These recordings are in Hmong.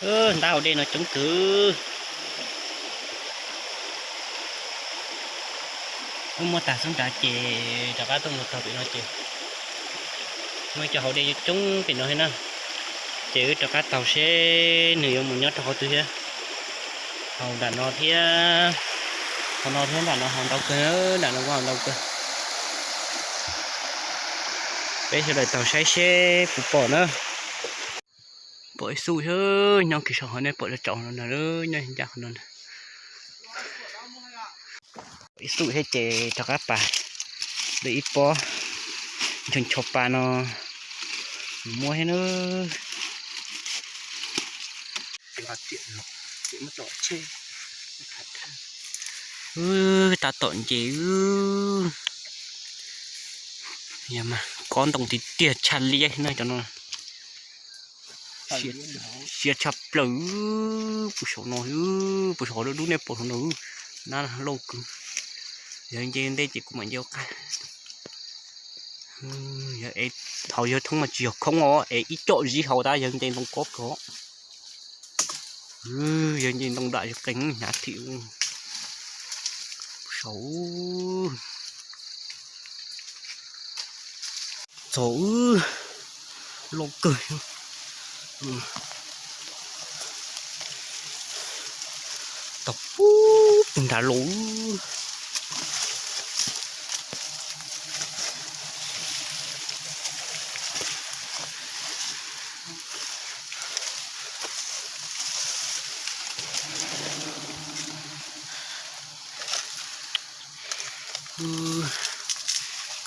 Ntab hauv dej no coob kawg. Wb muab tag xub nrad ces rov qab tuaj mus taug pem no ces muaj ib co hauv dej coob pem no thiab na. Ces wb rov qab taug seb nws yuav mus nyob rau qhov twg thiab. Hauv nram no thiab, hauv no thiab nram no hauv ntau kawg, nram no kuj hauv ntau kawg. Peb sawv daws taug saib seb puas pom na. Pom ib xub thiab, nyob kiag saum hauv nej pom tsaus no na, nyob ncaj qhov no na. Ib xub thiab ces rov qab pas lawm ib pob, ncho ncho pa no mus muab thiab na. Wb tab tom nce, wb mas kob ntoo tiag tiag tshaj liab na cov no. Siab tshaj plaws. Puag saum no, puag saum dub dub nej pom no, nab loj kawg. Yog nce ntej ces kuv mam nce ua qab. Hauv yawg thoob mas tsis yog khoob os, es ib co zib hauv tab yawg nce ntoo kob kawg. Yawg nce ntoo dam yawg qees hnyav thim. Saud txog, loj kawg. Tau pub pug nrad los.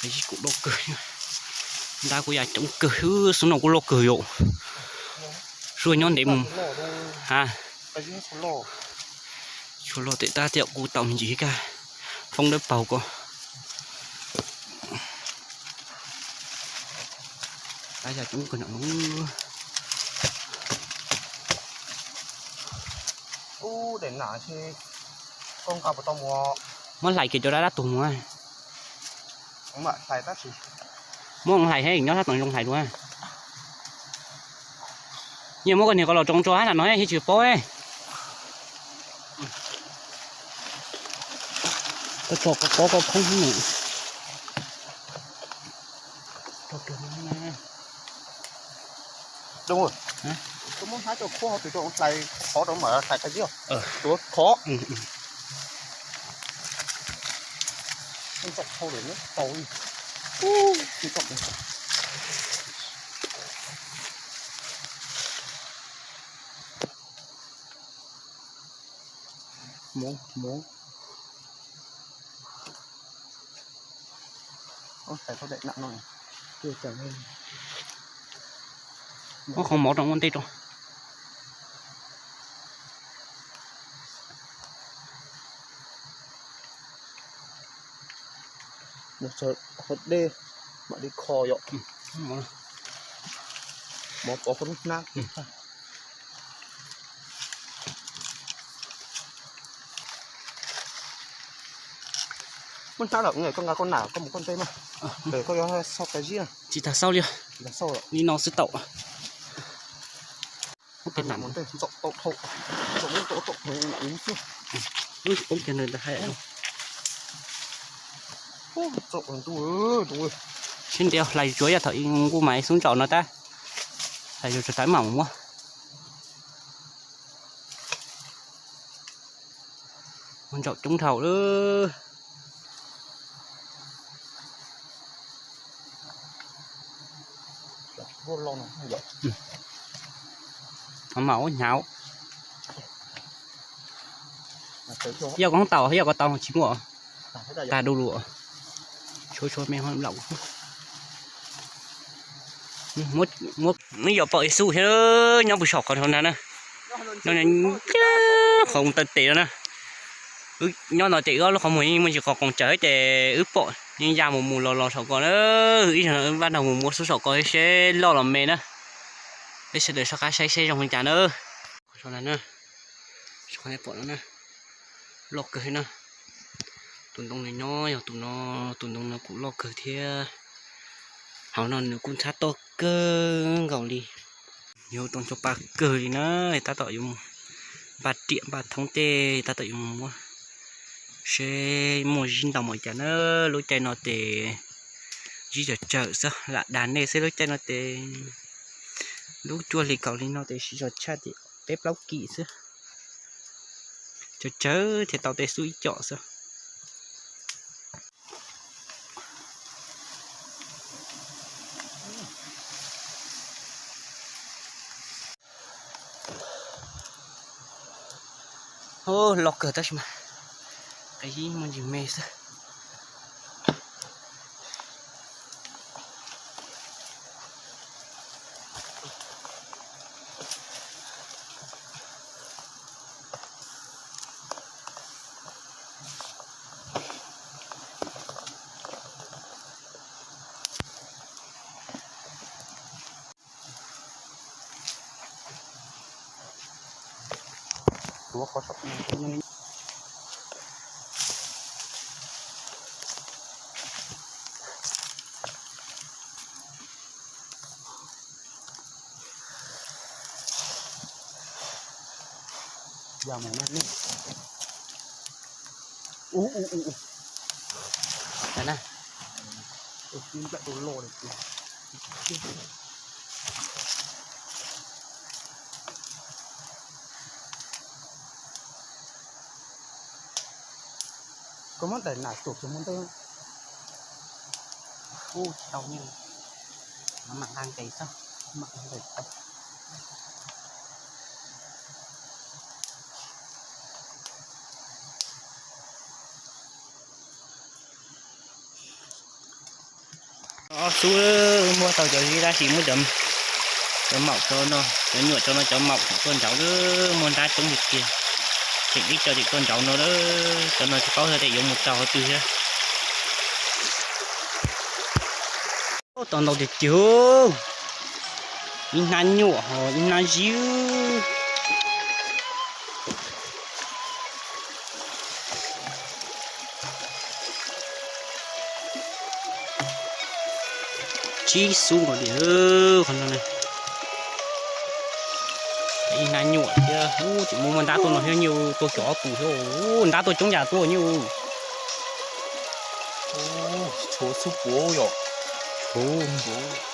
Qab zib kuj loj kawg, ntab kuj ya coob kawg, xub no kuj loj kawg yom. Zuaj nyob ntev mus. Ha, tshuav loj tiag tab tiam kuj tau me ntsis kaj, foob dawb paug ko. Qab ya coob kawg no. Muab hlais kiag cov dab dab tuag mus. Muab hlais thiab nyob sab tom zoo hlais dua. Nyias muab koj niag ko los tsoo tso hab nram no thiab tsis paub. Koj tso koj pob koj khoob xwb. Koj muab hnab coj khuab hauv tus coj hlais qhov rau mam hlais qab zib. Tuav khov. Muab qhov mov rau ua ntej rau. Qhov dej mam li kho yom. Mov pov koj lub hnab. Muab hnab lawm koj nqa koj nam koj mus koj ntej mas. Koj yuav xauj qab zib. Tsis tas xauj li, li no xwb tau. Poob kiag ntawd ntag hais. Sib ntiav hlais tsuav yog thaum nkuj mas xub ntsaum no tab, hlais tsuav tas mam mus muab. Ntsaum coob dhau lawm. Mam ua hnyav. Yog koj tau, yog koj tau tsis muaj. Tag du lug. Tshuav tshuav me ho laum. Muab yog pom ib xub thiab nyob puag saum qhov no na. Nyob ncaj qhov taw tes no na. Wb nyob no ces wb ob lub qhov muag yeej muaj ntsis qos qoos tsawv ces wb pom yeej ya mus mus los los saum ko na. Ib zaug no wb npaj nrog mus muab xub saum ko seb loj los me na. Peb sawv daws soj qab saib seb zoo li cas na. Qhov no na, qhov nej pom no na, loj kawg na. Tus ntoo nws nyob yog tus no, tus ntoo no kuj loj kawg thiab. Hauv no nws kuj ntxhab toj kawg nkaus li. Yog too cov pa kawg li na, tab tom yuav mus npaj riam npaj thoob tej, tab tom yuav mus muab seb muaj zib ntau npaum cas na. Lub caij no ces zib tsawm tsawm xwb, lam dag nej xwb, lub caij no ces lub cuaj hli kaum hli no ces siv zog tshaj ces peb plaub kis xwb. Tsawg tsawg thiaj tau tej xub ib com xwb. Loj kawg tab sis mas qe ib muaj ntsis me xwb. Koj muab daim nam tuam kiag mus ntej. Ub, tsis tau ne. Mam nqa nqes xwb, mam nqa nqes tau. Ob xub muab tau cov zib dab tsi muab cov, cov maum tso no, cov nyuam tso no, cov maum tuaj nraud, muaj nrab coob li tiag. Tseem ib co tseem tuaj nraud no, cov no tsis paub tias yuav mus tau qhov twg thiab. Tau ntau tiag tiag, ib hnab nyuam ho ib hnab zib. Tsib xub nkaus li qhov no. Ib hnab nyuam thiab, tseem muaj muaj nrab tuaj no thiab nyuj, tuaj cov ob tug thiab, nrab tuaj coob yam tuaj nyuj. Tshuav xub puav yom. Puav.